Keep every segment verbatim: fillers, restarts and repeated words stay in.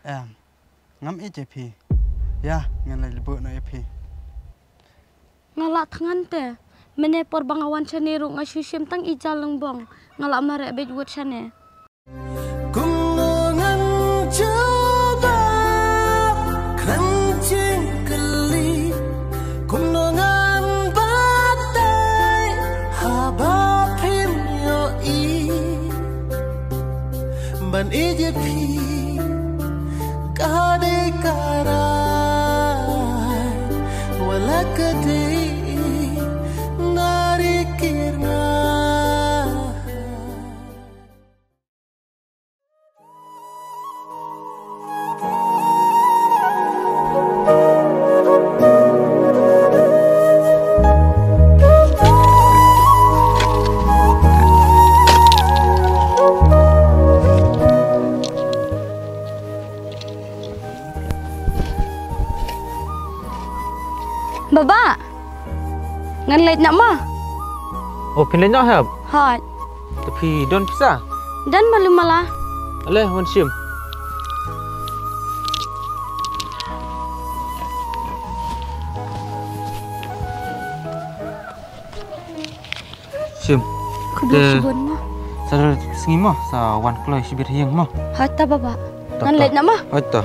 Em, ngam ïeit ïa phi. Ïa, ngan leit leit buh noh ïa phi. Nga lah thngan te. Mynne por ba nga wan shane ruh nga shu shim tang i ja lyngbong. Nga lah mareh beit wut shane. Kumno ngan jubab kren jingkylli, kumno ngan batai haba phim ïohi. Ban ïeit ïa phi ka dei ka rai, wat la ka dei na ri kir nga. Baba, ngan leit noh ma. Oh, phin leit noh hep? Hooid. Te phi don pisa? Don malu mala. Ale, wan shim. Shim. Khublei shibun mo. Sa da sngi mo, sa wan kloi shibit ha ïing mo. Hooid ta baba. Ngan leit noh mo. Hooid ta.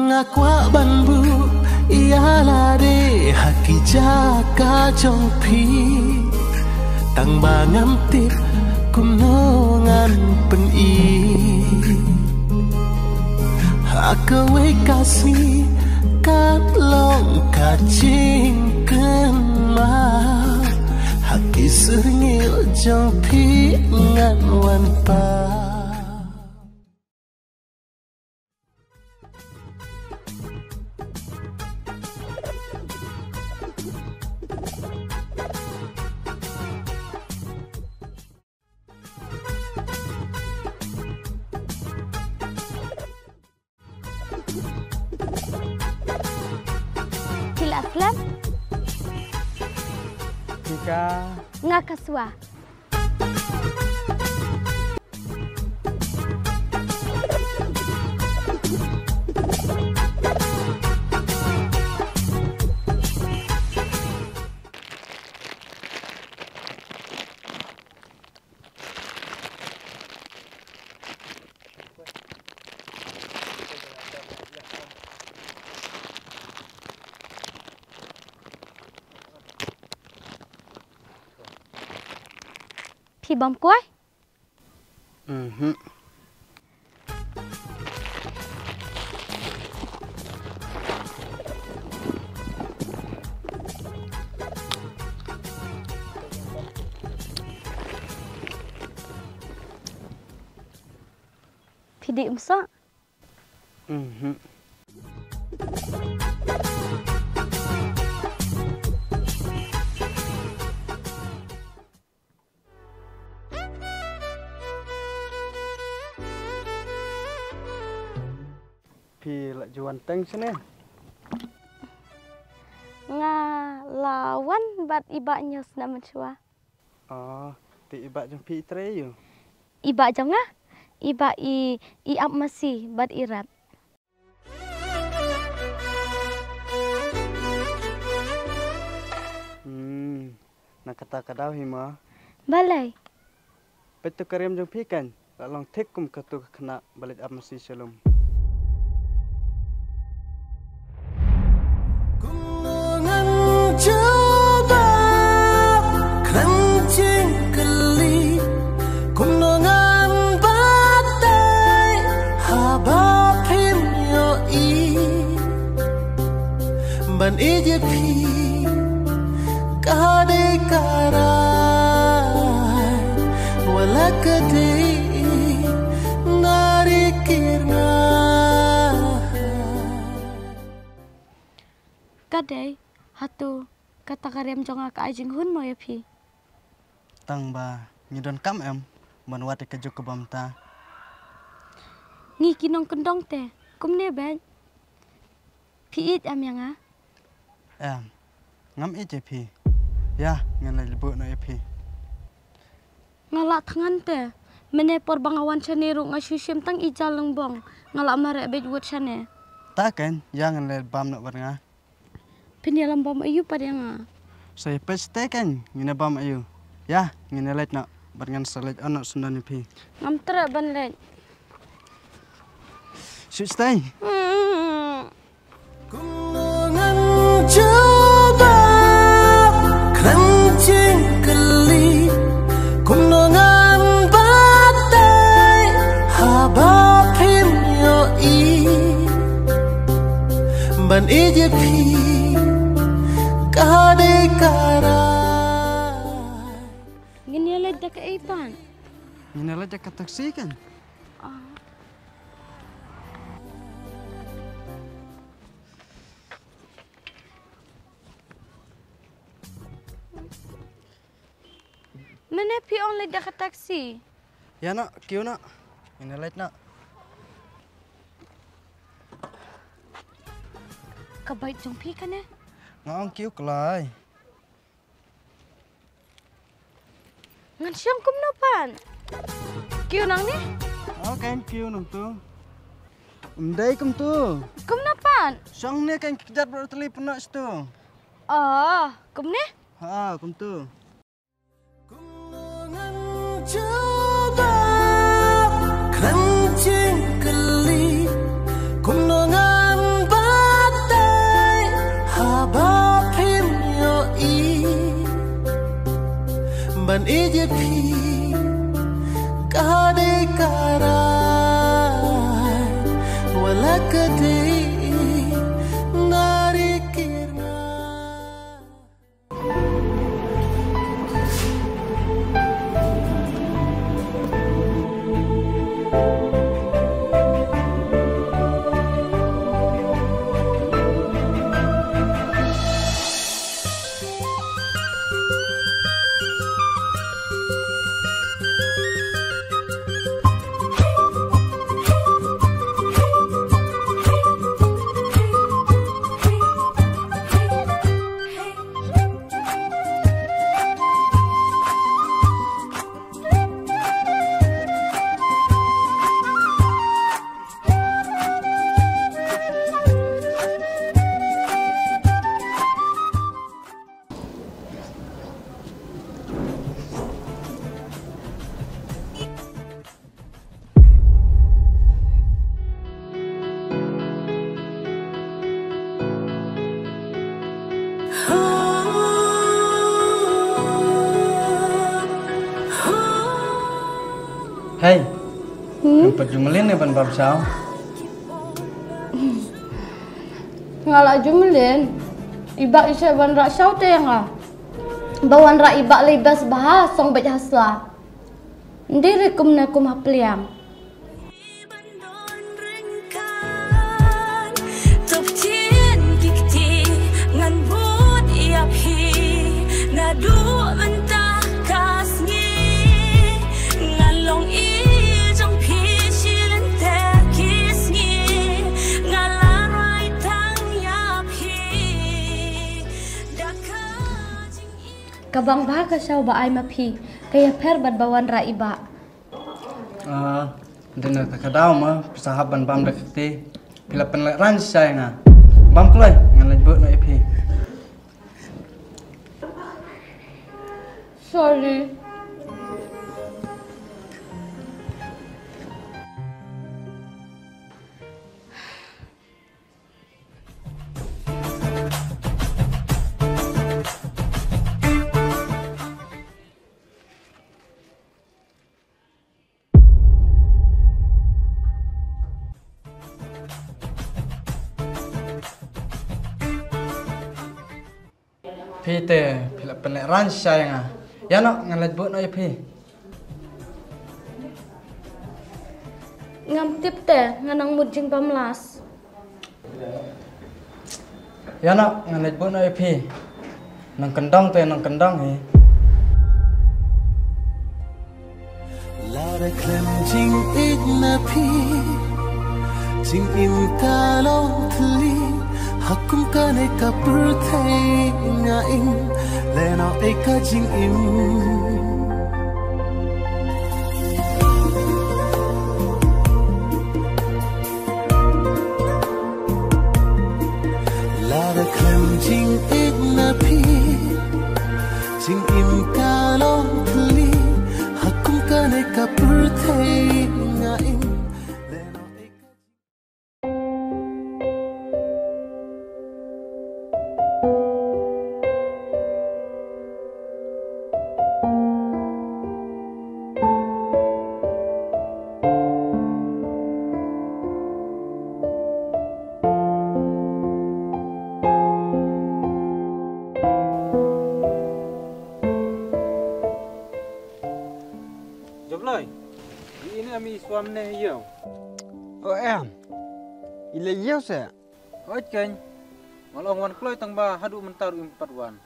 Nga kwah ban buh ïa lade ha ki jaka jong phi. Tang ba ngam tip kumno ngan pyni. Ha kawei ka sngi kat long ka jingkynmaw. Ha ki syrngiew jong phi ngan wan pau. Phi la slem? Phi ka? Nga ka swa. Phi bam kwai? Mhm. Phi dei um sah? Mhm. Phi la ju wan teng shane? Nga la wan bad i bah Nyos na mynshuwa. Oh, te i bah jong phi i trei ïa u? I bah jong nga, i bah i, i ap masi bad i rat. Hmm, na kata ka daw hi ma. Balei? Peit to ka riam jong phi kan, la long thik kum kato ka khynnah ba leit ap masi sha lum. Kumno ngan jubab kren jingkylli, kumno ngan batai haba phim ïohi. Ban ïeit ïa phi ka dei ka rai, wat la ka dei na ri kir nga. Ka dei, hato kata ka riam jong nga ka ai jinghun mo ïa phi? Tang ba ngi donkam em ban wad ïa ka juk ka bamta. Ngi ki nongkyndong te kumne beit. Phi ïeit em ïa nga? Em, ngam ïeit ïa phi. Ïa, ngan leit buh noh ïa phi. Nga lah thngan te. Mynne por ba nga wan shane ruh nga shu shim tang i jal lyngbong. Nga lah mareh beit wut shane. Ta kan, ïa ngan leit bam noh bad nga. Phin ïalam bam aïu pat ïa nga? Sa ïa peit shatei kan, ngin ïa bam aïu. Ïa, ngin ïa leit noh bad ngan sa leit on noh syndon ïa phi. Ngam treh ban leit. Shu shatei. Hmm. Kumno ngan jubab kren jingkylli, kumno ngan batai haba phim ïohi. Ban ïeit ïa phi ka dei ka rai. Ngin ïa leit da kaei pat? Ngin ïa leit da ka taxi kan? Ah. Mynne phi ong leit da ka taxi? Ïa noh, kiew noh. Ngin ïa leit noh. Ka bike jong phi kane? Nga ong kiew kloi. Ngan shong kumno pat? Kiew nangne? Oh, kan kiew nangtu. Ym dei kumtu. Kumno pat? Shong ne kan kjat bro tali pynah shtu. Oh, kumne? Ha, kumtu. Kumno ngan jubab kren jingkylli, kumno ngan batai haba phim ïohi. Ban ïeit ïa phi ka dei ka rai, wat la ka dei na ri kir nga. Hei. Hmm? Ngam pat ju mlien ne ban bam shaw? Nga la ju mlien. I bah i sha wanrah shaw te ïa nga. Ba wanrah i bah lei best bha song beit ha sla. Ndei re kumne kum ha pliang. Bang bha ka shaw ba ai ma phi, ka ïapher bad ba wanrah i bah. Ah, dena ka ka daw ma, pisa hap ban bam da ka kti. Phi la pynleh ran shai nga. Bam kloi, ngan leit buh noh ïa phi. Sorry. Phi te, phi la pynleh ran shai nga. Ïa noh, ngan leit buh noh ïa phi. Ngam tip te, nga nang mut jingbam las. Ïa noh, ngan leit buh noh ïa phi. Nang kyndong te, nang kyndong hi. Lada khlem jingïeit na phi, jingim ka long thylli, ha kum kane ka pyrthei nga im, lehnoh ei ka jingim. Lada khlem jingïeit na phi, jingim ka long thylli, ha kum kane ka pyrthei nga im. Jobloi, i ini ami suam ne yau. O em, i le yau se. Oj keng, mal ong wan kloi tang ba haduh mynta ruh im pat wan.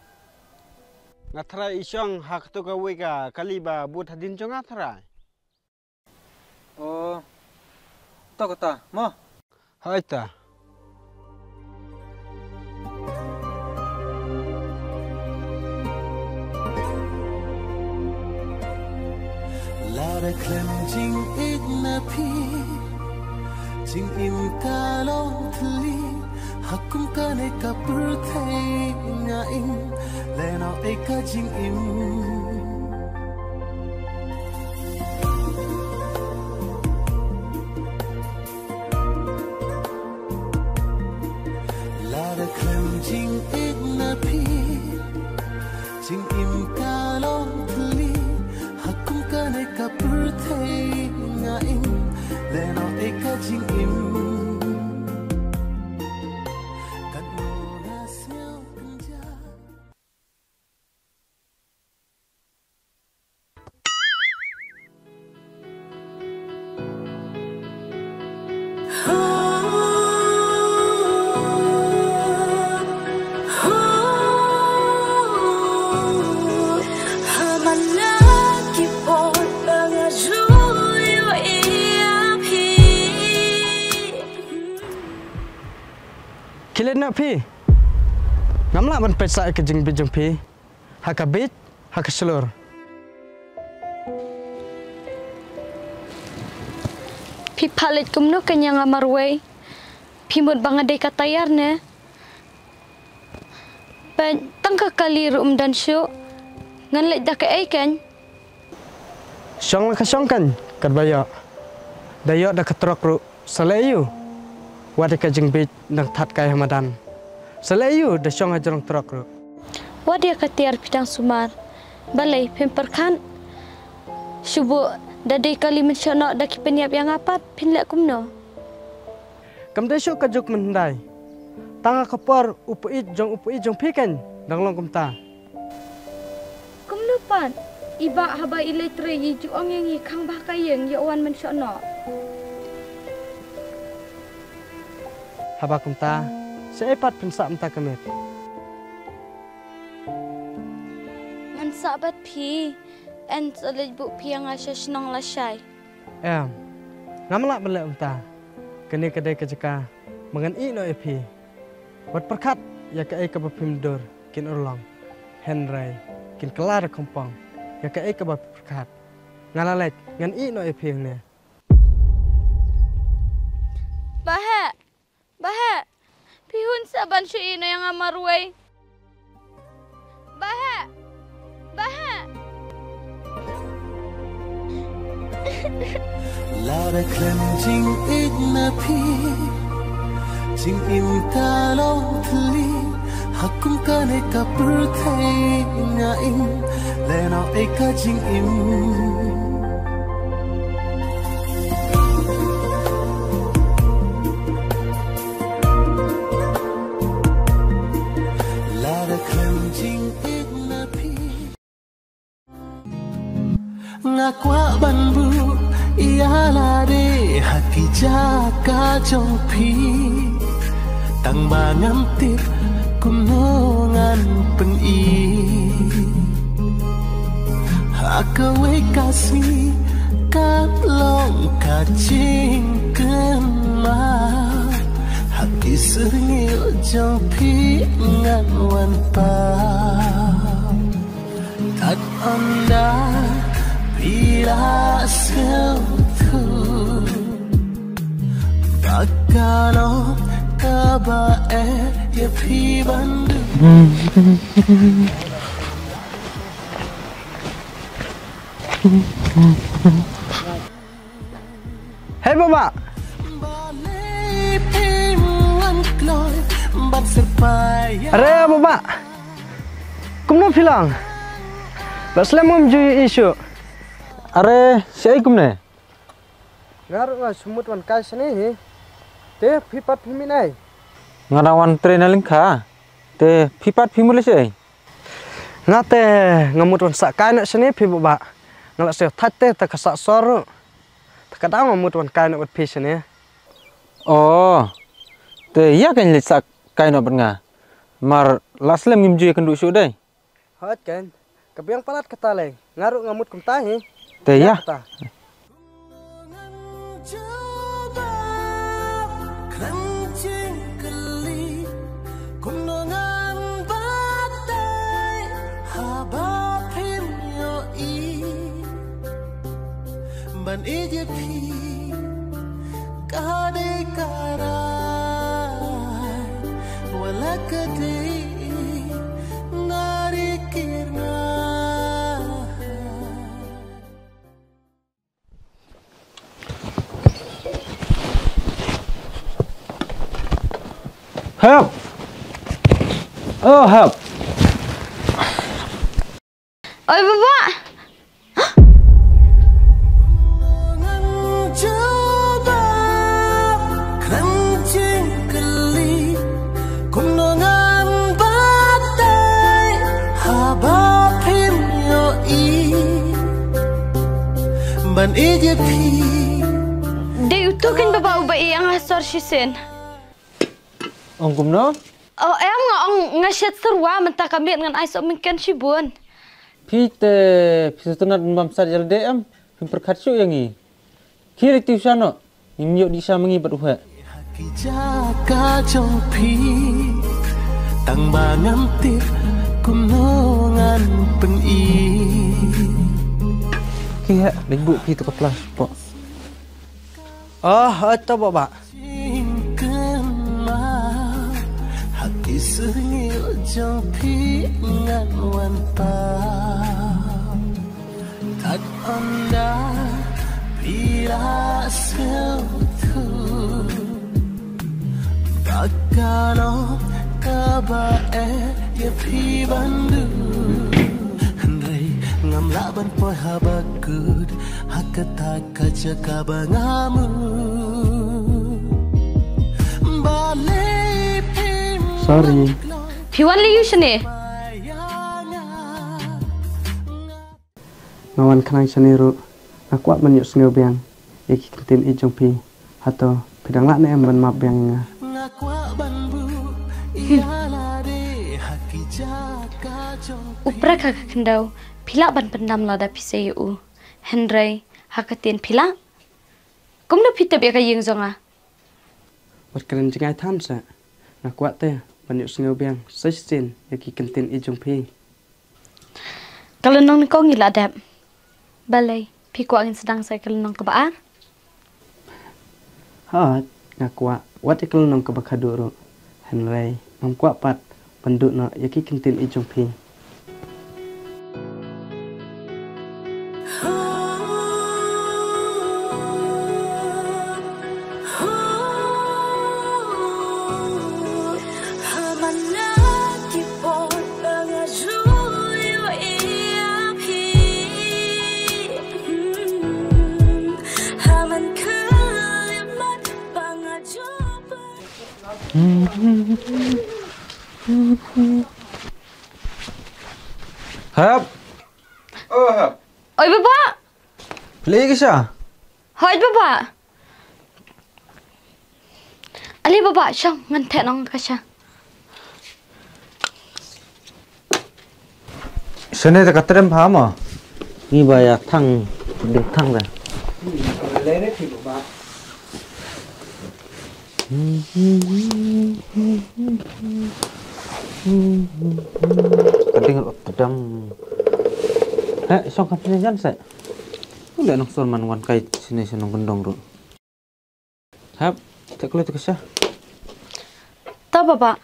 Nga tharai i shong ha kato kawei ka kali ba bud hadien jong nga tharai. O, to kata, mo. Hai ta. Lada khlem jingïeit na phi, jingim ka long thylli, ha kum kane ka pyrthei nga im, lehnoh ei ka jingim. Lada khlem jingïeit na phi, jingim ka long thylli, ha kum kane ka pyrthei nga im, lehnoh ei ka jingim. Katno nga sngewkynja. Khie leit noh phi. Ngam lah ban peit sah ïa ka jingbit jong phi. Ha ka bieit, ha ka shlur. Phi phah leit kumno keiñ ïa nga marwei? Phi mut ba nga dei ka tayar ne? Peit tang ka kali ruh ym don shuh. Ngan leit da kaei keiñ? Shong la ka shong keiñ, katba ïoh. Da ïoh da ka trok ruh. Sa leh aïu? Wat ïa ka jingbieit dang that kai ha madan. Sa leh aïu da shong hajrong trok ruh? Wat ïa ka tiar phi dang sumar. Balei phim pyrkhat? Shu buh da dei kali mynshuh noh da ki pynïap ïa nga pat phin leh kumno? Kam dei shuh ka juk mynhyndai. Tang ha ka por u paieit jong u paieit jong phi keiñ dang long kumta. Kumno pat, i bah haba i leit trei i ju ong ïa ngi khang bha ka ïing ïoh wan mynshuh noh. Haba kumta, shaei pat phin sah mynta ka miet? Ngan sah bad phi, yn sa leit buh phi ïa nga sha shnong lashai. Em, ngam lah ban leh kumta. Kane ka dei ka jaka ba ngan ïeh noh ïa phi. Wat pyrkhat ïa kaei kaba phim dur kin urlong. Hynrei Kin kylla da khongpong ïa kaei kaba phi pyrkhat. Nga la leit, ngan ïeh noh ïa phi hangne. Bah Heh, Bah Heh, phi hun sa ban shu ïeh noh ïa nga marwei. Bah Heh, Bah Heh. Lada khlem jingïeit na phi, jingim ka long thylli, ha kum kane ka pyrthei nga im, lehnoh ei ka jingim. Lada khlem jingïeit na phi, nga kwah ban buh ïa lade ha ki jaka jong phi. Tang ba ngam tip kumno ngan pyni. Ha kawei ka sngi ka long ka jingkynmaw. Ha ki syrngiew jong phi ngan wan pau. Tad ynda phi la sngewthuh ba ka long kaba eh ïa phi ban duh. Hei Bah Bah. Are Bah Bah. Kumno phi long? Ba slem um ju ïohi shuh. Are, shaei kumne? Nga ruh nga shu mut wan kai shane hi. Te phi pat phi mih nai? Nga dang wan trei na lyngkha. Te phi pat phi mut lei shaei? Nga te nga mut wan sah kai noh shane phi Bah Bah. Nga la siew thait te, te ka sah sor ruh. Te ka daw nga mut wan kai noh bad phi shane. Oh. Te ïa kan leit sah kai noh bad nga. Mar la slem ngim ju ïakynduh shuh dei. Hooid kan. Ka biang palat kata lei. Nga ruh nga mut kumta hi. Te ïa. Kata. Khlem jingkylli, kumno ngan batai haba phim ïohi ban ïeit ïa phi. Ka dei ka rai, wat la ka dei na ri kir nga. Hep! Oh, Hep! Oi, Bah Bah! Kumno ngan batai haba phim ïohi ban ïeit ïa phi. Dei utu kan Bah Bah uba ïeh ïa nga ha sor shisien. Ong kumno? Oh, em, nga ong nga shet syrwa mynta ka miet ngan ai sohmynken shibun. Phi te phi sngewtynnat ban bam sat ïalade em? Phim pyrkhat shuh ïa ngi. Khie leit tuition noh. Ngim ïoh dih sha ma ngi bad u Heh. Ki jaka jong phi tang ba ngam tip kumno ngan pyni. Ki Heh, leit buh phi tu ka plas po. Oh, oi to Bah Bah. Jingkynmaw ha ki syrngiew jong phi ngan wan pau. Tad ynda phi la sngewthuh ba ka long kaba eh ïa phi ban duh. Hynrei ngam lah ban poi haba kut ha kata ka jaka ba nga mut. Balei phim... Sorry. Phi wan lei ïa u shane? Nga wan khnang shane ruh, nga kwah ban ïohsngew biang ïa ki kyntien ïeit jong phi. Hato phi dang lah ne em ban map biang ïa nga? Hmm. U Prak ha ka khyndew, phi lah ban pyndam lada phi sei ïa u. Hynrei ha ka ktien phi lah? Kumno phi tip ïa ka ïing jong nga? Wat kren jngai tham seh. Nga kwah te ban ïohsngew biang sa shisien ïa ki kyntien ïeit jong phi. Ka lynnong nyngkong ngi la dep. Balei, phi kwah ngin sdang sa ïa ka lynnong kaba ar? Hooid, nga kwah, wat ïa ka lynnong kaba khadduh ruh. Hynrei ngam kwah pat ban duh noh ïa ki kyntien ïeit jong phi. Hep. Oh, Hep. Oi, Baba. Phi leh ïa ki sha? Hooid, Baba. Ale Baba, shong ngan theh noh ka sha. Shane te ka trem bha mo. Ngi ba ïa thang, ding thang da. Ka ding ruh tdem. He, shong kam shane jan seh. U leh nong sor man wan kai shane sha nongkyndong ruh. Hap, te kloi te ka sha. Ta Baba.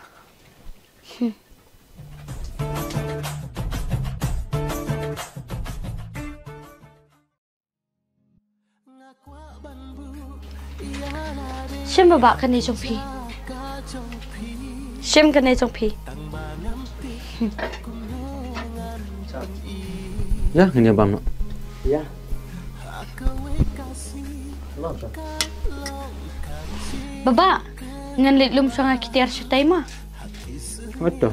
Shim Baba kane jong phi. Shim kane jong phi. Ïa, ngin ïa bam noh. Ïa. Baba, ngan leit lum shong ha ki tiar shatai ma. Hooid to.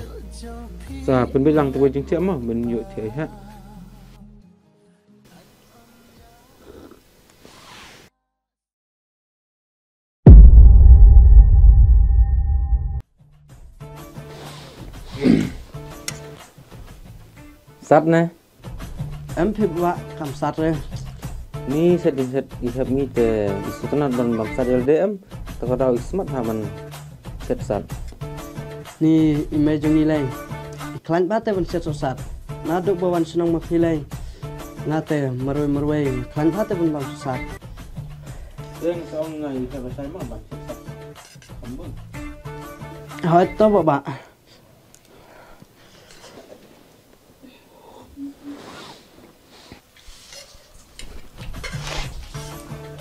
Sa pynbeit lang tawei jingthiah ma, ban ïoh thiah ha. Sat ne? Em phi Baba, kam sat re. Ni set, ni set, i hep ngi te, i sngewtynnat ban bam sat ïalade em. Te ka daw i smat ha ban set sat. Ni i mei jong ngi lei, i khlaiñ bha te ban set soh sat. Naduh ba wan shnong ma phi lei, nga te marwei marwei nga khlaiñ bha te ban bam soh sat. Te nga sa ong nga i hep ba shai ma ban set sat. Kham bun. Hooid to Baba.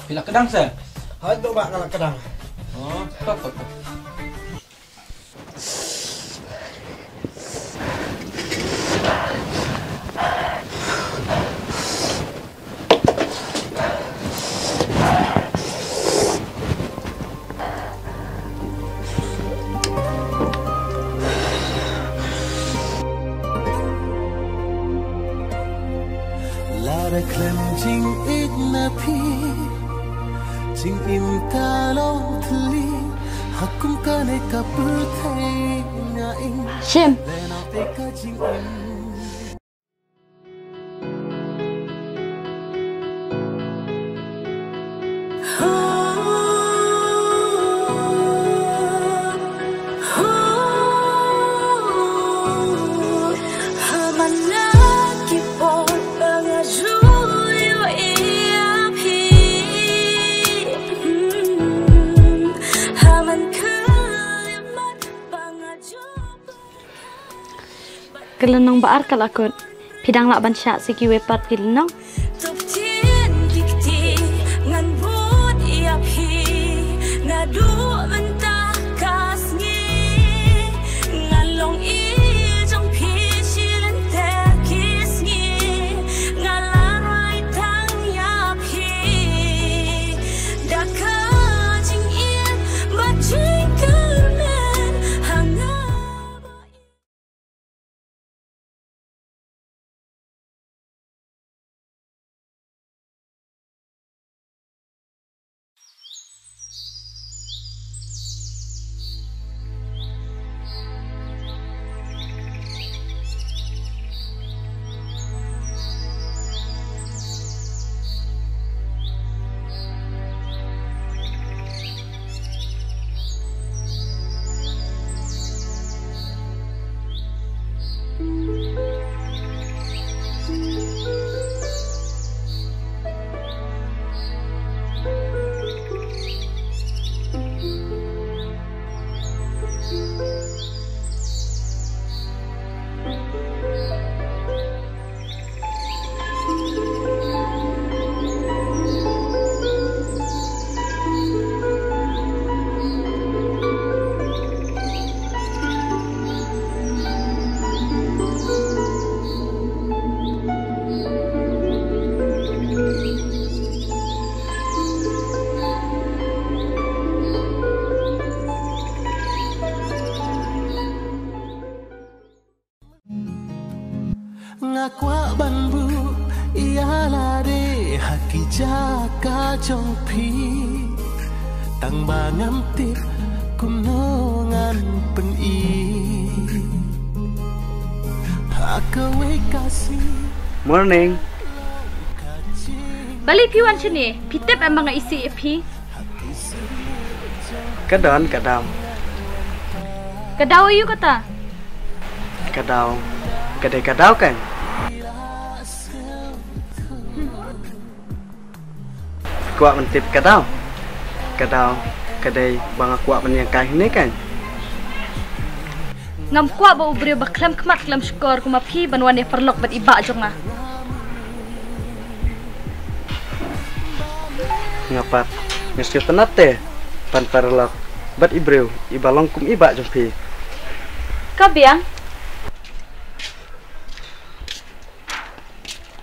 Phi la kdang se? Hooid Baba, nga la kdang. Oh, to, to, to. Lada khlem jingïeit na phi, jingim ka long thylli, ha kum kane ka pyrthei nga ïeng. Shim. Lehnoh te ka jingim. Ka lynnong ba ar ka la kut. Phi dang lah ban shah sa kiwei pat ki lynnong. Top ten ki kti ngan bud ïa phi, naduh mynta ka sngi. Ngan long i jong phi shi lynter ki sngi. Nga la rai tang ïa phi. Da ka jingïeit bad jingkyrmen ha nga. Nga kwah ban buh ïa lade ha ki jaka jong phi, tang ba ngam tip kumno ngan pyni. Ha kawei ka sngi. Morning. Balei phi wan shane? Phi tip em ba nga isih ïa phi? Ka don, ka daw. Ka daw aiu kata? Ka daw, ka dei ka daw kan. Kwah ban tip ka daw. Ka daw, ka dei ba nga kwah ban ïa kai hangne kan. Ngam kwah ba u briew ba khlem khmat khlem shkor kum ma phi ban wan ïa paralok bad i bah jong nga. Nga pat nga sngewtynnat te ban paralok bad i briew i ba long kum i bah jong phi. Ka biang.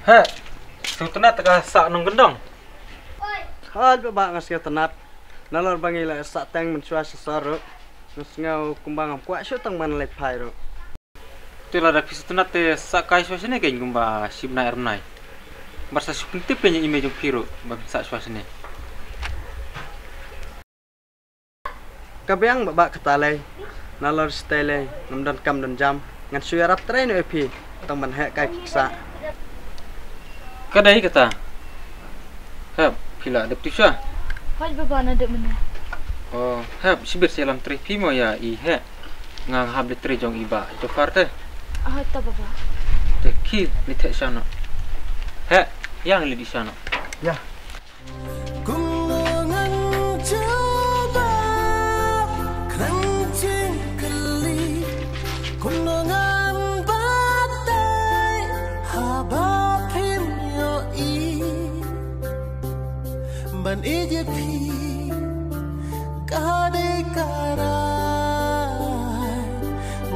He, sngewtynnat ka sah nongkyndong. Hooid bah, nga sngewtynnat. Nalor ba ngi la sah teng mynshuwa sha sor ruh, nga sngew kumba ngam kwah shuh tang ban leit phai ruh. Te lada phi sngewtynnat te sah kai shuwa shane kein kumba shi bnai ar bnai. Bad sa shu pyntip kein ïa i mei jong phi ruh ba phin sah shuwa shane. Ka biang bah, kata lei. Nalor shatei lei ngam don kam don jam, ngan shu ïarap trei noh ïa phi tang ban heh kai ki ksah. Ka dei kata. Hep, phi la dep tu sha? Hooid baba, nga dep mynne. Oh, hep, shibit sa ïalam trei phi mo ïa i heh. Nga nga hap leit trei jong i bah Jofar te. Hooid ta baba. Te khie leit heh sha noh. Heh, ïa ngi leit sha noh. Ïa. Kumno ngan jubab kren jingkylli, kumno ngan batai haba phim ïohi. Ban ïeit ïa phi ka dei ka rai,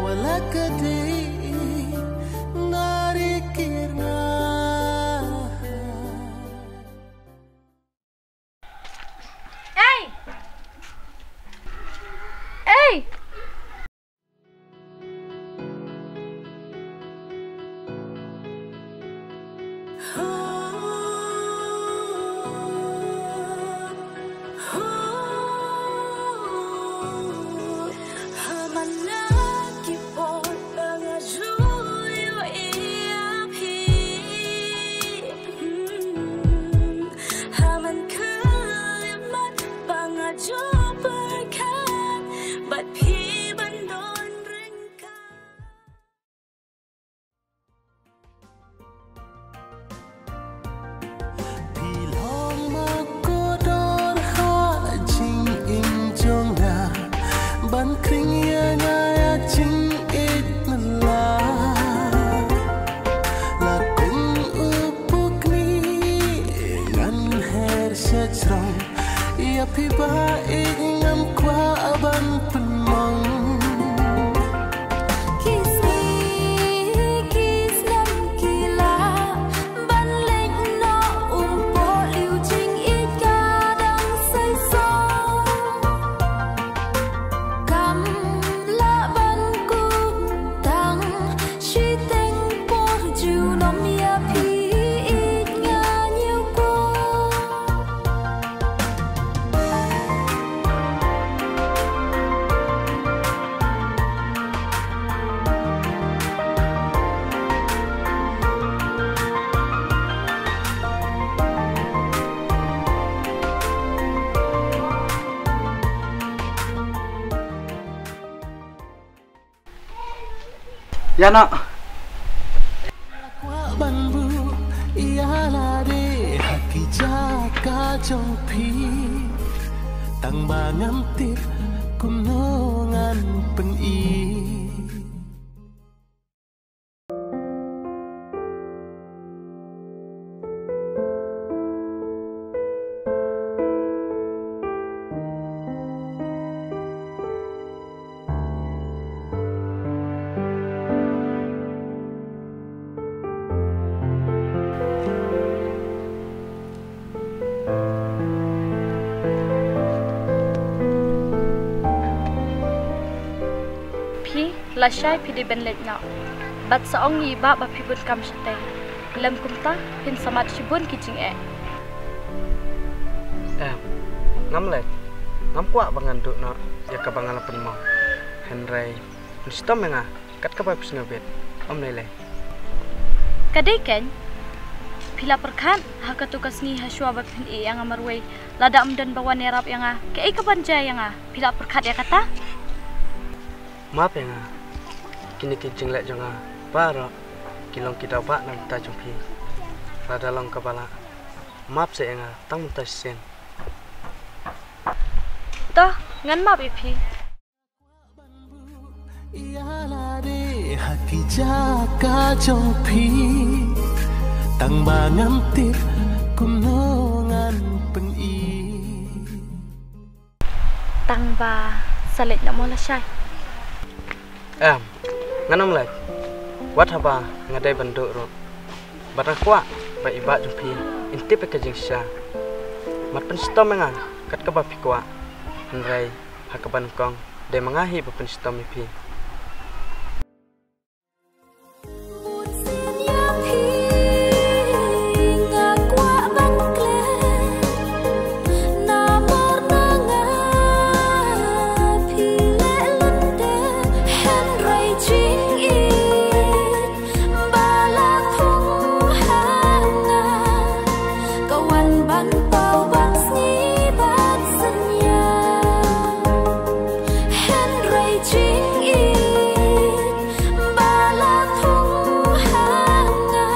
wat la ka dei na ri kir nga. Ei! Ei! Ha man ki por ba nga ju ïohi ïa phi. Hmm, ha man khyllipmat ba nga ju pyrkhat bad phi ban don ryngkat. Phi long ma kordor ha jingim jong nga, ban khring ïa nga ïa jingïeit na la. La kum u pukni ngan her sha jrong, ïa phi ba ïeit ngam kwah ban pynmong. Ki sngi ki snem ki la ban leit noh, um poh liu jingïeit ka dang seisoh. Kam lah ban kum tang shiteng por junom ïa phi, ïeit nga ñiew ko. Ïa noh. Kwah ban buh ïa lade ha ki jaka jong phi, tang ba ngam tip kumno ngan pyni. Phi, lashai phi dei ban leit noh. Bad sa ong ïa i bah ba phi bun kam shatei. Lem kumta, phin sa mad shibun ki jingeh. Em, ngam leit. Ngam kwah ba ngan duh noh ïa kaba nga la pynmong. Hynrei pynshitom ïa nga kat kaba phi sngewbit. Ym lei lei. Ka dei keiñ. Phi la pyrkhat ha kato ka sngi hashwa ba phin ïeh ïa nga marwei, lada ym don ba wan ïarap ïa nga, kaei kaban jia ïa nga? Phi la pyrkhat ïa kata? Map ïa nga. Kine ki jingleh jong nga baroh ki long ki daw bah na bynta jong phi. Lada long kaba lah, map seh ïa nga tang mynta shisien. To, ngan map ïa phi. Ïa lade ha ki jaka jong phi, tang ba ngam tip kumno ngan pyni. Tang ba sa leit noh mo lashai. Em, ngan ym leit. Wat haba nga dei ban duh ruh. Bad nga kwah ba i bah jong phi in tip ïa ka jingshisha. Mat pynshitom ïa nga kat kaba phi kwah. Hynrei ha kaba nyngkong dei ma nga hi ba pynshitom ïa phi. Ba la thung ha nga, ka wan ban paw ban sngi ban synñiang. Hynrei jingïeit ba la thung ha nga,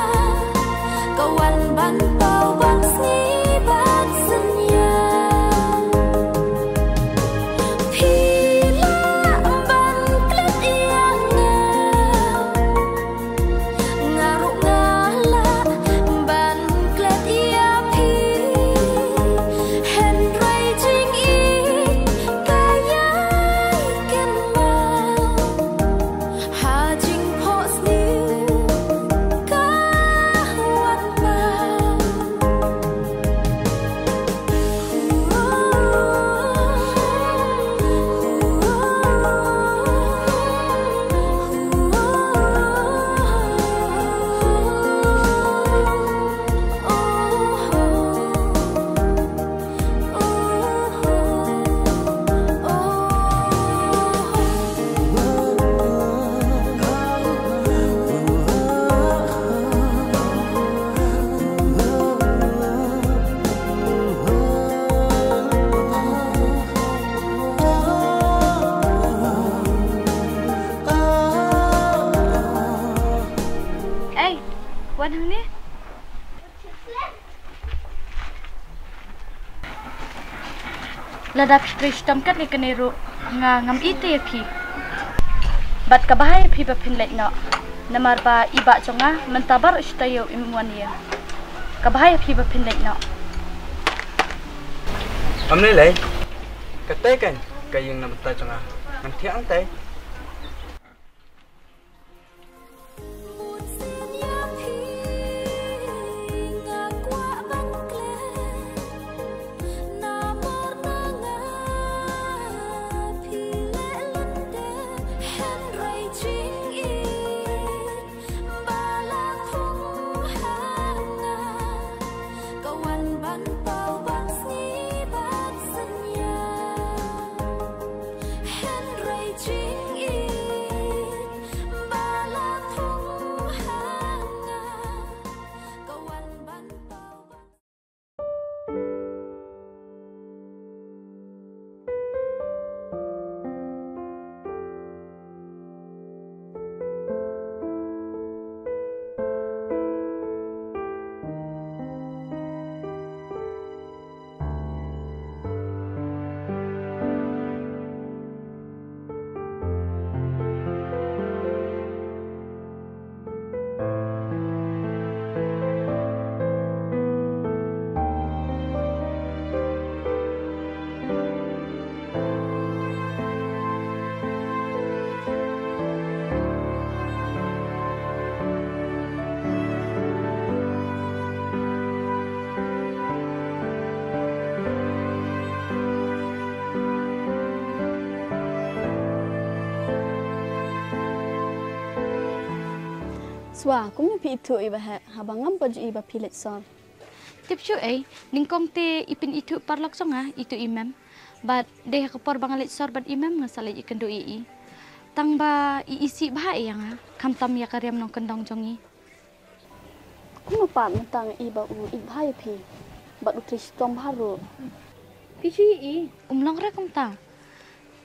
ka wan ban paw ban sngi ban synñiang. Phi lah ban klet ïa nga. Nga ruh nga lah ban klet ïa phi. Hynrei jingïeit ka ïai kynmaw. Ha jingphohsniew ka wan paw. Ei, wan hangne. Lada phi trei shitom kat ïa kane ruh, nga ngam ïeit ïa phi. Bad kaba bha ïa phi ba phin leit noh. Namar ba i bah jong nga mynta baroh shi taïew im wan ïing. Kaba bha ïa phi ba phin leit noh. Ym lei lei. Katei kan ka ïing na bynta jong nga. Ngan thiah hangtei. Swa, kumno phi ithuh i ba heh, haba ngam pat ju i ba phi leit sor? Tip shuh ei, nyngkong te i pynithuh paralok jong nga, ithuh i mem. Bad dei ha ka por ba nga leit sor bad i mem nga sa leit ïakynduh ïa i. Tang ba i isih bha ïa nga, khamtam ïa ka riam nongkyndong jong i. Kumno pat mynta nga i ba u ïeit bha ïa phi, bad u trei shitom bha ruh. Phi shu ïohi, um long re kumta.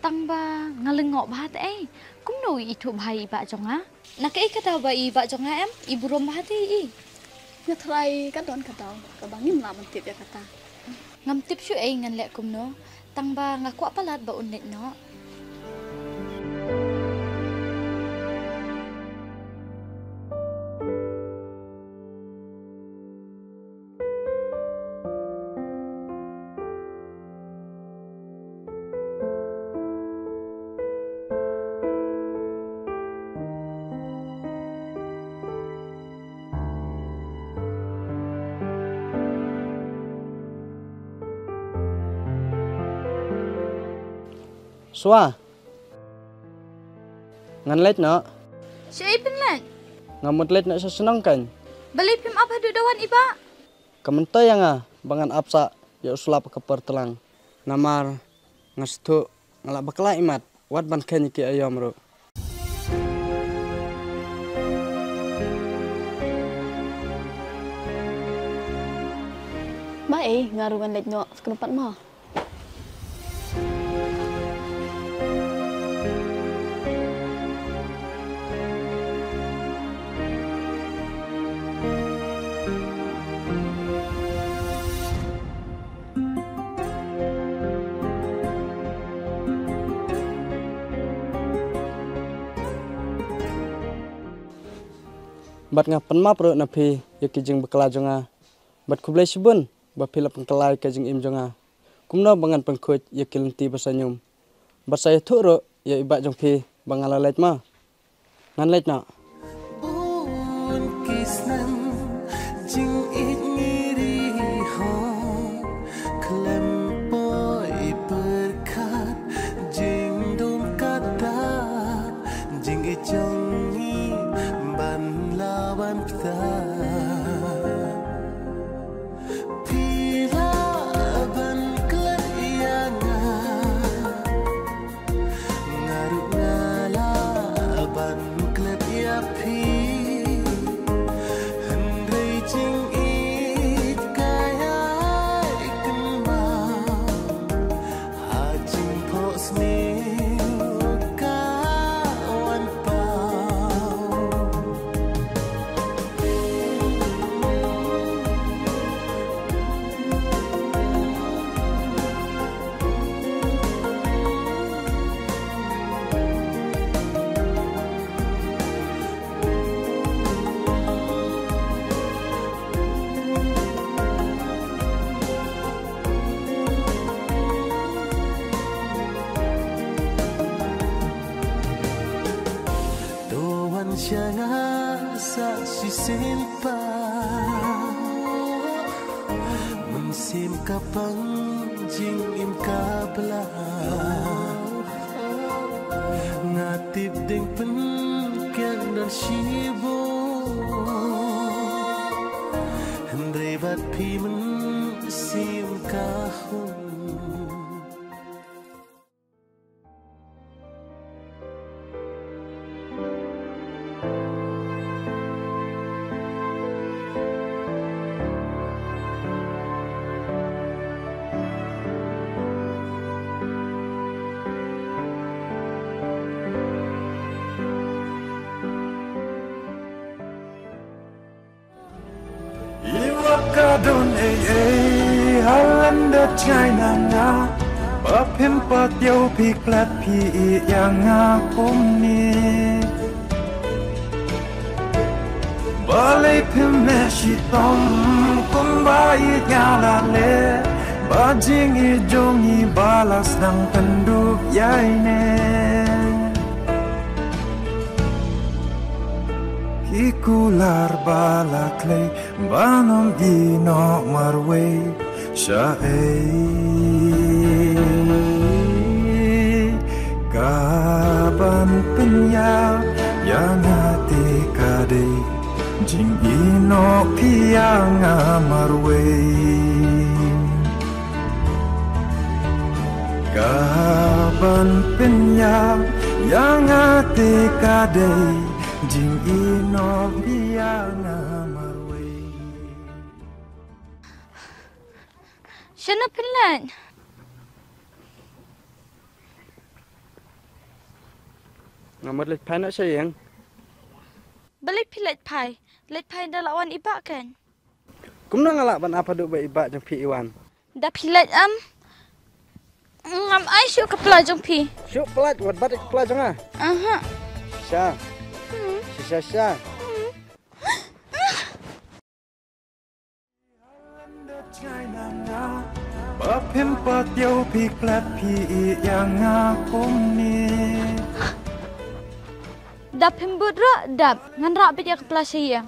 Tang ba nga lyngngoh bha te ei, kumno u ithuh bha ïa i bah jong nga? Na kaei ka daw ba i bah jong nga em, i burom bha te i? Nga tharai ka don ka daw kaba ngim lah ban tip ïa kata. Ngam tip shuh ei ngan leh kumno, tang ba nga kwah palat ba un leit noh. Swa. Ngan leit noh. Shaei phin leit? Nga mut leit noh sha shnong kan. Balei phim ap haduh da wan i bah? Ka myntoi ïa nga ba ngan ap sah ïa u slap ha ka por tlang. Namar nga sngewthuh nga lah bakla imat wat ban kheiñ ïa ki aïom ruh. Ba ei, nga ruh ngan leit noh, sa kynnoh pat mo. Bad nga pynmap ruh na phi ïa ki jingbakla jong nga. Bad khublei shibun ba phi la pynkylla ïa ka jingim jong nga. Kumno ba ngan pynkhuid ïa ki lynti ba sngewsih. Bad sa ïathuh ruh ïa i bah jong phi ba nga la leit ma. Ngan leit noh. Bun ki snem jingïeit ngi ri ho, khlem poi pyrkhat jingdum kata, jingïeit jong ngi ban la wan pyrta. Phi lah ban klet ïa nga, nga ruh nga lah ban klet ïa phi. Hynrei jingïeit ka ïai kynmaw ha jingphohsniew ka wan paw. To wan sha nga sa shisien pat. Mynsiem ka pang jingim ka blah. Nga tip dang pynkiang don shibun. Hynrei bad phi mynsiem ka hun. Iwa ka don ei ei ha lyndet jngai na nga. Ba phim pat ïoh phi klet phi ïeit ïa nga kumne. Balei phim leh shitom kumba ïeit nga la leh. Ba jingïeit jong ngi ba la sdang pynduh ïa ine. Ki kular ba la khlei ban ym ïehnoh marwei shaei. Ka ban pynïap ïa nga te ka dei Jingïehnoh phi ïa nga marwei, ka ban pynïap ïa nga te ka dei. Jingïehnoh phi ïa nga marwei. Shano phi leit? Nga mut leit phai noh sha ïing. Balei phi leit phai? Leit phai da la wan i bah kan. Kumno nga lah ban ap haduh ba i bah jong phi i wan? Da phi leit em, ngam ai shuh ka pla jong phi. Shuh pla, wat bat ka pla jong nga. Aha. Sha. Hmm. Sha, sha, sha. Hmm. Ba phim pat ïoh phi klet phi ïa nga kumne. Da phim bud ruh dap, ngan rah beit ïa ka pla sha ïing.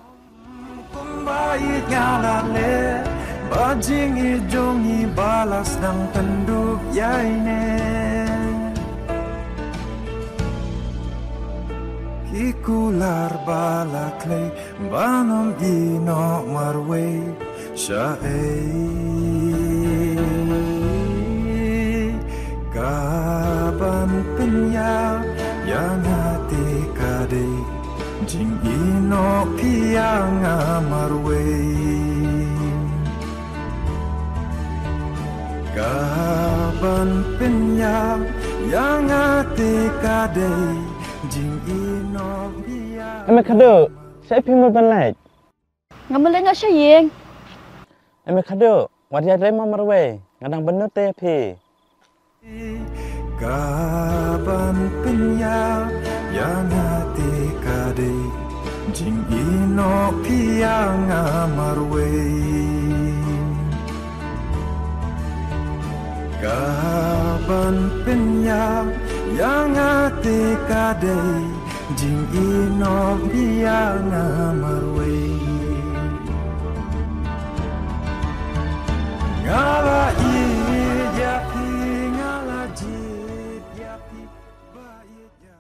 Kumba ïeit nga la leh, ba jingïeit jong ngi ba la sdang pynduh ïa ine. Ki kular ba la khlei, ban ym ïehnoh marwei shaei. Ka ban pynïap ïa nga te ka dei. Jingïehnoh phi ïa nga marwei, ka ban pynïap ïa nga te ka dei. Jingïehnoh phi ïa nga. Em, Khadu, shaei phi mut ban leit? Nga mut leit noh sha ïing. Em, Khadu, wat ïatrei mo marwei, nga dang bynnud te ïa phi. Ka ban pynïap ïa nga te ka dei. Jingïehnoh phi ïa nga marwei, ka ban pynïap ïa nga te ka dei. Jingïehnoh phi ïa nga marwei. Nga la ïeit ïa phi, nga la jied ïa phi, ba ïeit ïa.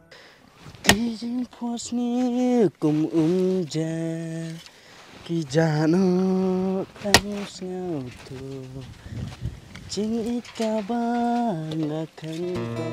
Ki jingphohsniew kum um ja, ki ja noh tang sngewthuh. Jingïeit kaba nga khang ba.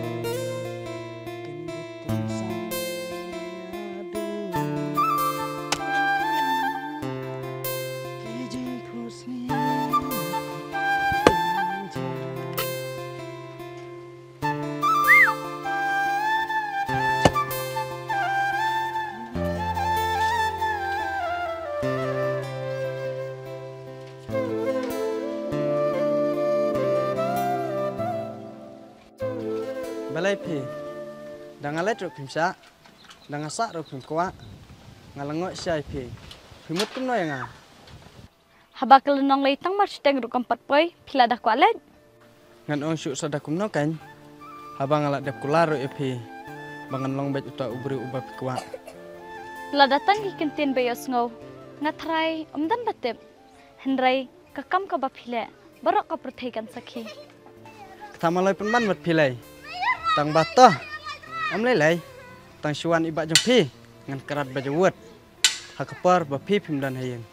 Balei phi? Da nga leit ruh phim shah, da nga sah ruh phim kwah. Nga la ngoh shai phi. Phi mut kumno ïa nga? Haba ka lynnong lei tang marshiteng ruh kam pat poi, phi la da kwah leit? Ngan ong shuh sa da kumno kan. Haba nga la dep kular ruh ïa phi, ba ngan long beit uta u briew uba phi kwah. Lada tang ki kyntien ba ïohsngew, nga trai ym don ba tip. Hynrei ka kam kaba phi leh, baroh ka pyrthei kan sakhi. Kata ma lei pynban bad phi lei. Tang ba toh, ym lei lei. Tang shu wan i bah jong phi, ngan krad ba jawut. Ha ka por ba phi phim don ha ïing.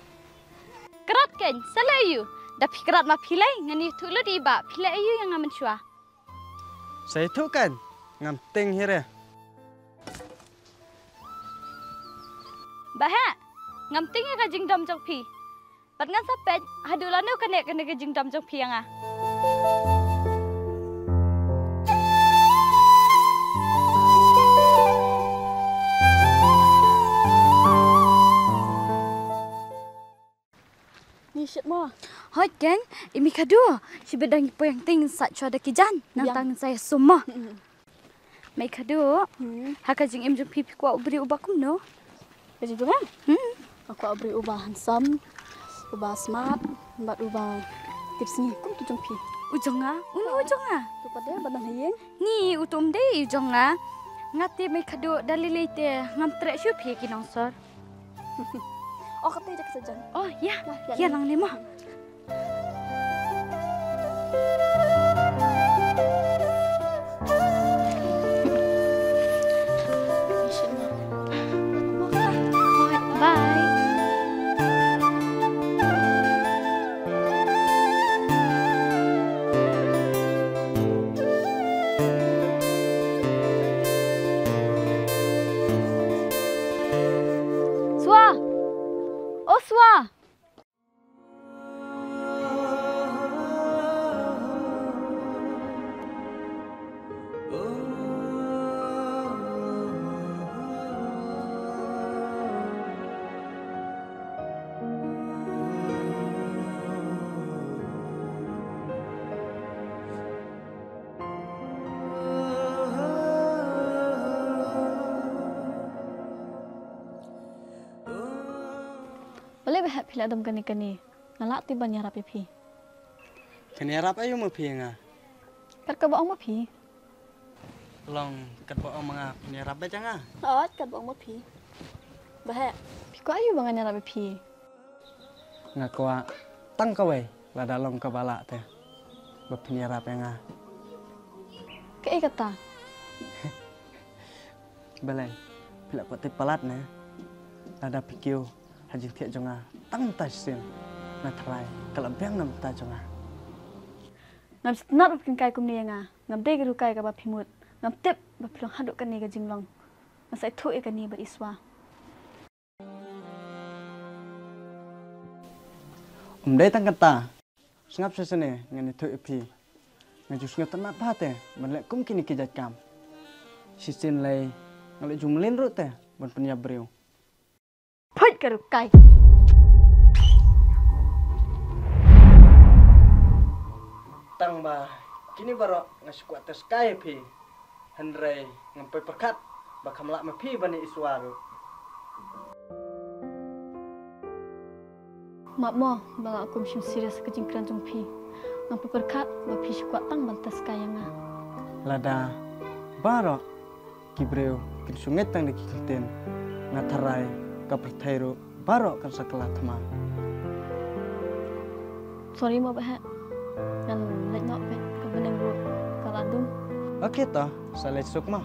Krad kan, sa leh aïu? Da phi krad ma phi lei, ngan ïathuh lut i bah, phi leh aïu ïa nga mynshuwa. Sa ïathuh kan, ngam tieng hi re. Bah heh, ngam tieng ïa ka jingdom jong phi. Bad ngan sa peit haduh lano kane kane ka jingdom jong phi ïa nga. Ni shit mo. Hoi ken, i mi Khadu, shi bad dang i poi ïa nga te, sa shuwa da ki jan, nang tang sa ïa sum mo. Mei Khadu, ha ka jingim jong phi phi kwah u briew uba kumno? Ka jingim jong nga? Hmm. Nga kwah u briew uba handsome, uba smart, bad uba tipsngi kum ki jong phi. U jong nga, uno u jong nga. Tu pat de ba nang ha ïing. Ni, uto um dei u jong nga. Nga te Mei Khadu da lei lei te ngam treh shuh phi ki nongsor. Oh, kata ïa ka sajan. Oh, ïa. Ïa, ïa lang ne mo. Bye. Ba heh phi la dom kane kane, nga lah te ban ïarap ïa phi. Phin ïarap aïu ma phi ïa nga? Kat kaba ong ma phi. Long kat ba ong ma nga phin ïarap beit ïa nga? Hooid, kat ba ong ma phi. Ba heh, phi kwah aïu ba ngan ïarap ïa phi? Nga kwah tang kawei, lada long kaba lah te ba phin ïarap ïa nga. Kaei kata? Balei, phi la kwah tip palat ne? Lada phi kiew ha jingthiah jong nga tang mynta shisien, nga tharai ka la biang na bynta jong nga. Ngam sngewtynnat ba phin kai kumne ïa nga. Ngam dei ka rukai kaba phi mut. Ngam tip ba phi long haduh kane ka jinglong. Nga sa ïathuh ïa kane bad Iswa. Ym dei tang kata. Sngap shisien, ngan ïathuh ïa phi. Nga ju sngewtynnat bha te ban leh kum kine ki jait kam. Shisien lei nga leh ju mlien ruh te ban pynïap briew. Phoit ka rukai. Tang ba kine baroh nga shu kwah test kai ïa phi. Hynrei ngam poi pyrkhat ba kham lah ma phi ban ïa Iswa ruh. Map mo ba nga kum shim serious ka jingkren jong phi. Ngam poi pyrkhat ba phi shu kwah tang ban test kai ïa nga. Lada baroh ki briew kin shu ngeit tang da ki ktien, nga tharai ka pyrthei ruh baroh kan sa kylla thma. Sorry mo ba heh. Ngan leit noh beit, ka bneng ruh ka la dum. Okay to, sa leit suk mo.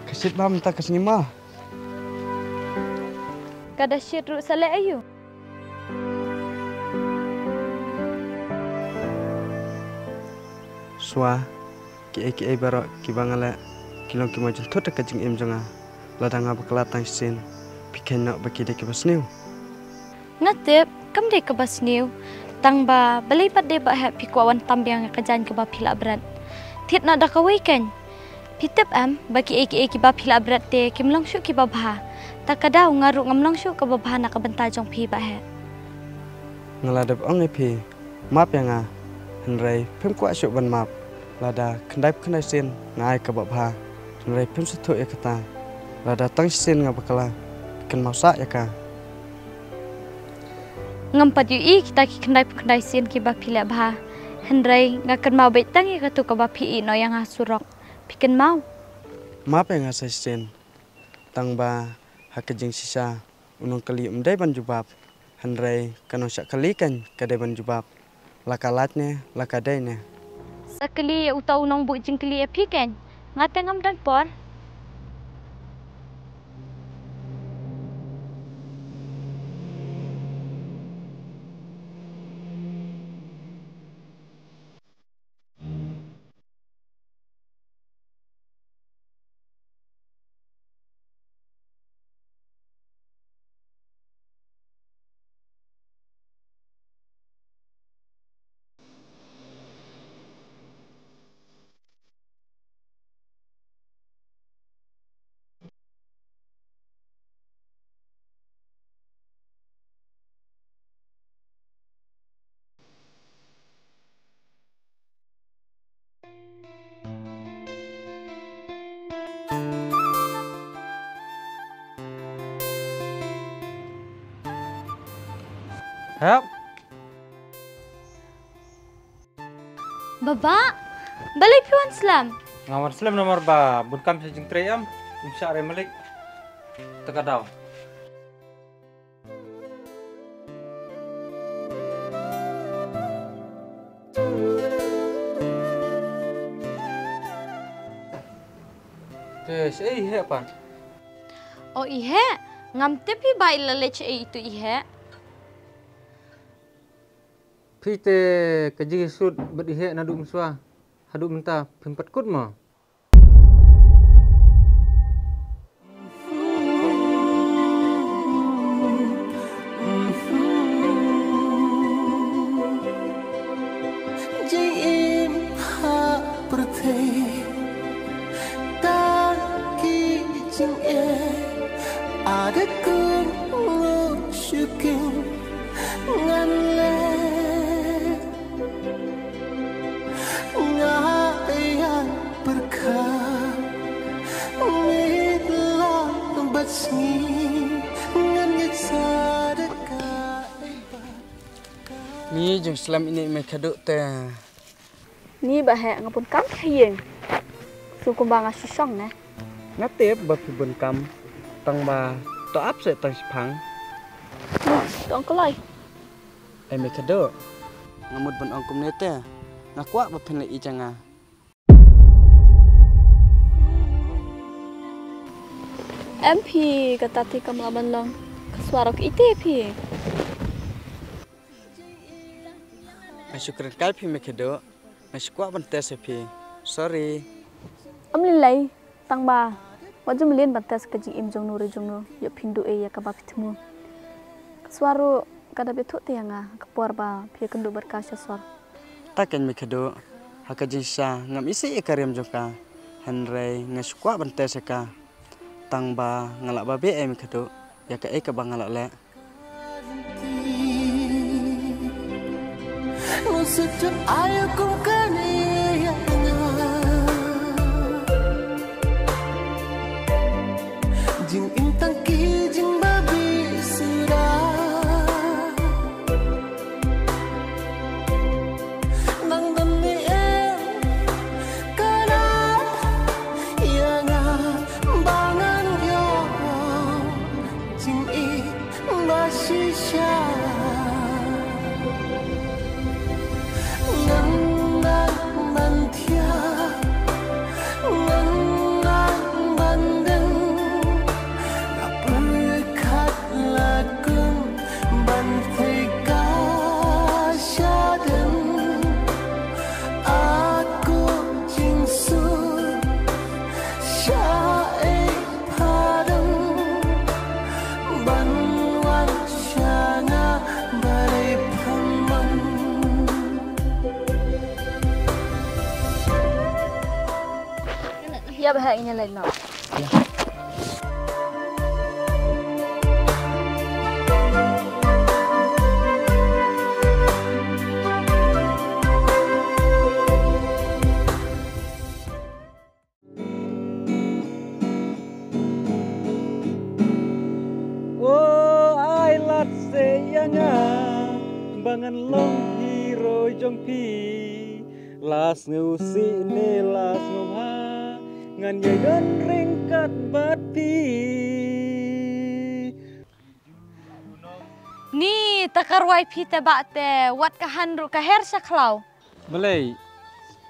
Ka shit bha mynta ka sngi ma. Ka da shit ruh sa leh aïu? Swa, kiei kiei baroh kiba nga leh ki long ki mawjynthut ha ka jingim jong nga. Lada nga bakla tang shisien, phi kheiñ noh ba ki dei kiba sniew. Nga tip kam dei kaba sniew, tang ba balei pat de ba heh phi kwah wan tam biang ïa ka jaiñ kaba phi la bret. Thied noh da kawei keiñ. Phi tip em ba kiei kiei kiba phi la bret te kim long shuh kiba bha. Ta ka daw nga ruh ngam long shuh kaba bha na ka bynta jong phi ba heh. Nga la dep ong ïa phi, map ïa nga. Hynrei phim kwah shuh ban map. Lada khyndai khyndai sien nga ai kaba bha, hynrei phim sngewthuh ïa kata. Lada tang shisien nga bakla, kynmaw sah ïa ka. Ngam pat ïohi kita ki khyndai khyndai sien kiba phi leh bha. Hynrei nga kynmaw beit tang ïa katu kaba phi ïeh noh ïa nga surok. Phi kynmaw? Map ïa nga sa shisien. Tang ba ha ka jingshisha u nongkylli um dei ban jubab. Hynrei ka nongshah kylli keiñ ka dei ban jubab. La ka lait ne la ka dei ne. Sa kylli ïa uta u nongbuh jingkylli ïa phi keiñ. Nga te ngam don por. Hep. Baba. Balei phi wan slem? Nga wan slem namar ba bun kam sha jingtrei em. Im shah re malik. Te ka daw. Te shaei heh pat? O i heh, ngam tip hi ba i la leit shaei itu i heh. Phi te ka jingïasut bad i heh naduh mynshuwa haduh mynta phim pat kut mo? Jingim ha pyrthei tang ki jingeh, a da kum ngu shu king ngan leh. Nga ïa pyrkhat miet la bad sngi ngan ngeit sa da ka. Ni jong slem ini me khaduk te. Ni ba heh nga bun kam kha ïing. Shu kumba nga shu shong ne. Nga tip ba phi bun kam tang ba to ap se tang shipang. Ni tong kloi. Ai me khaduk. Nga mut ban ong kumne te. Nga kwah ba phin leh i jong nga. Em phi kata te kam lah ban long. Ka shuwa ruh ite phi. Nga shu kren kai phi me khaduk. Nga shu kwah ban test ïa phi. Sorry. Em lei lei. Tang ba wat ju mlien ban test ka jingim jong nu re jong nu. Ïoh phin duh ei ïa kaba phi thmu. Ka shuwa ruh ka dap ïathuh te ïa nga ka por ba phi ïakynduh bad ka sha sor. Ta keiñ me khaduk. Ha ka jingshisha ngam isih ïa ka riam jong ka. Hynrei nga shu kwah ban test ïa ka. Tang ba nga lah ba beh ei me khaduk ïa kaei kaba nga lah leh. Jingim tang ki jingbabi suda. Nang don ne em ka na ïa nga ba ngan ïoh jingim ba shisha. Ngan nang ban thiah, ngan nang ban deng, nga pyrkhat la kum ban thika sha deng. A ko jingsuk sha ei pha deng ban wan sha nga ba dei pha man. Ïa ba ha ïa leit noh. O ai lad se ïa nga ba ngan long hero jong phi. La sngewsih ne la sngewbha ngan ïai don ryngkat bad phi. Ni ta ka rwai phi te bah te wat ka han ruh ka her sha khlaw. Balei?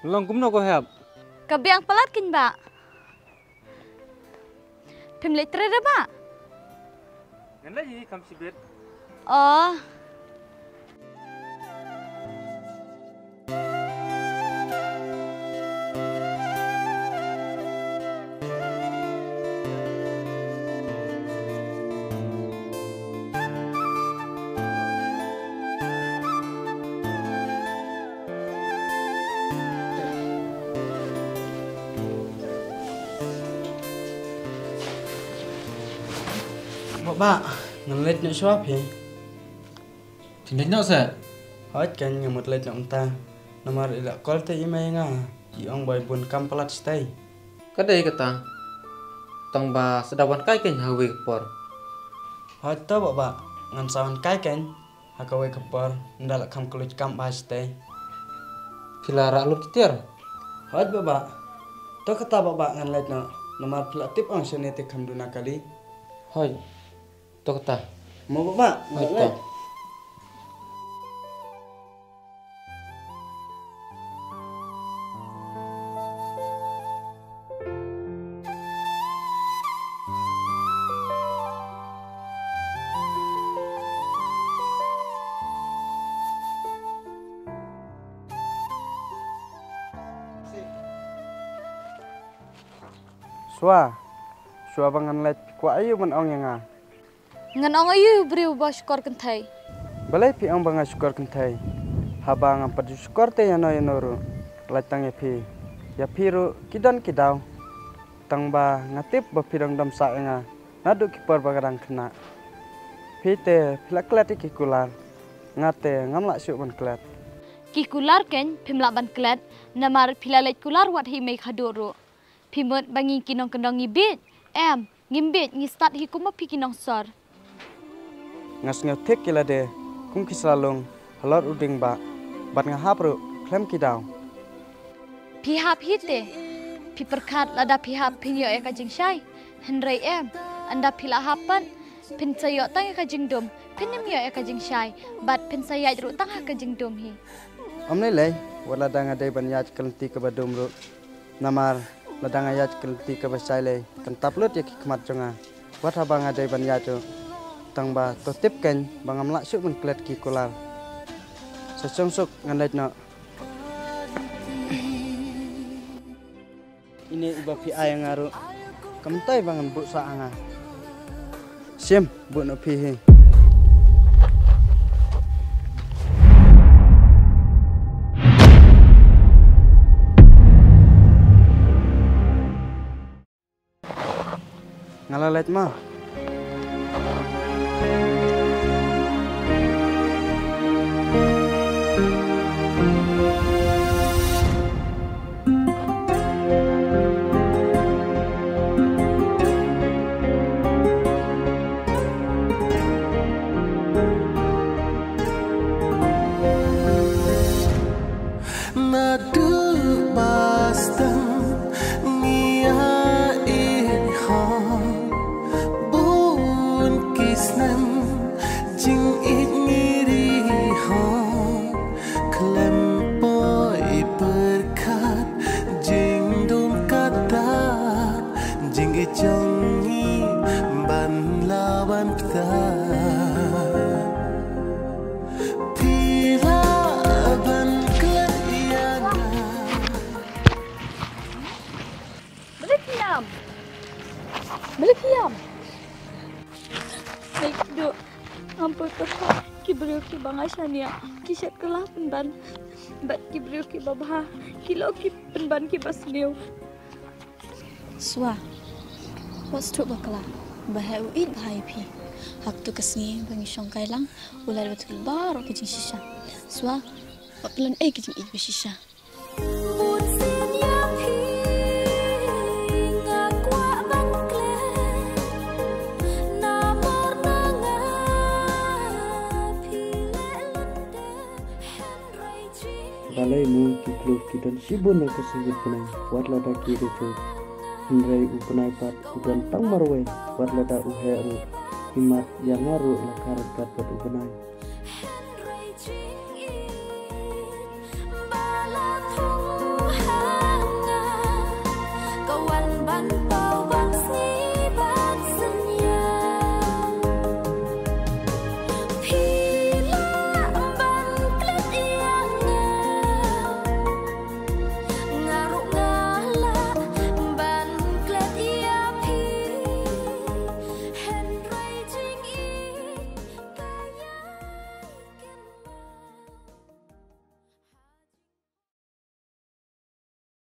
Long kumno ko hep? Ka biang palat kin bah. Phim leit trei re bah? Ngan leit hi kham shibit. Oh. Bah, bah, ngan leit noh shuwa phi. Phin leit noh seh? Hooid kan, nga mut leit noh mynta. Namar i la call te i mei ïa nga, i ong ba i bun kam palat shatei. Ka dei kata. Tang ba sa da wan kai kan ha kawei ka por. Hooid to bah bah, ngan sa wan kai kan ha kawei ka por, ynda la kham khlem kam bha shatei. Phi la rah lut ki tiar? Hooid Bah Bah. To kata Bah Bah ngan leit noh. Namar phi la tip ong shane te kham duna kali. Hooid. To kata. Mo Bah Bah, ngan leit. Shuwa, shuwa ba ngan leit, kwah aiu ban ong ïa nga? Ngan ong aiu ïa u briew ba shukor kynthei? Balei phi ong ba nga shukor kynthei? Haba ngam pat ju shukor te ïano ïano ruh, lait tang ïa phi. Ïa phi ruh ki don ki daw. Tang ba nga tip ba phi dang dom sah ïa nga naduh ki por ba nga dang khynnah. Phi te phi la klet ïa ki kular, nga te ngam lah shuh ban klet. Ki kular kein phim lah ban klet, namar phi la leit kular wat hi mei khaduh ruh. Phi mut ba ngi ki nongkyndong ngi bieit? Em, ngim bieit, ngi stad hi kum ma phi ki nongsor. Nga sngew thik ïa lade kum ki sla lung halor u dieng bah, bad nga hap ruh khlem ki daw. Phi hap hi te, phi pyrkhat lada phi hap phin ïoh ïa ka jingshai. Hynrei em, ynda phi la hap pat, phin sa ïoh tang ïa ka jingdum, phin ym ïoh ïa ka jingshai, bad phin sa ïaid ruh tang ha ka jingdum hi. Ym lei lei, wat lada nga dei ban ïaid ka lynti kaba dum ruh. Namar lada nga ïaid ka lynti kaba shai lei, kan tap lut ïa ki khmat jong nga. Wat haba nga dei ban ïaid ruh, tang ba to tip kein ba ngam lah shuh ban klet ki kular. Sa shong suk, ngan leit noh. Ine uba phi ai ïa nga ruh, kam tai ba ngan buh sah ha nga. Shim, buh noh phi hi. Nga la leit ma. Naduh ba sdang ngi ïa ïeit hok, bun ki snem jingïeit ngi ri hok, khlem poi pyrkhat jingdum kata, jingïeit jong ngi ban la wan pyrta. Phi lah ban klet ïa nga. Balei phi ïam? Balei phi ïam? Balei phi duh? Ngam poi pyrkhat ki briew kiba nga shaniah ki shet kylla pynban, bad ki briew kiba bha ki long ki pynban kiba sniew. Shuwa, wat sdang bakla, ba heh u ïeit bha ïa phi. Ha kato ka sngi ba ngi shong kai lang, u lait bad baroh ki jingshisha. Shuwa, wat pynlong ei ki jingïeit ba shisha. Bun sien ïa phi nga kwah ban klet, namar na nga phi leh lyndet. Balei mo ki khlur ki don shibun ha ka sngi bnai, wat lada ki dei jong. Hynrei u bnai pat u don tang marwei, wat lada u heh ruh, imat ïa nga ruh la ka ryngkat bad u bnai.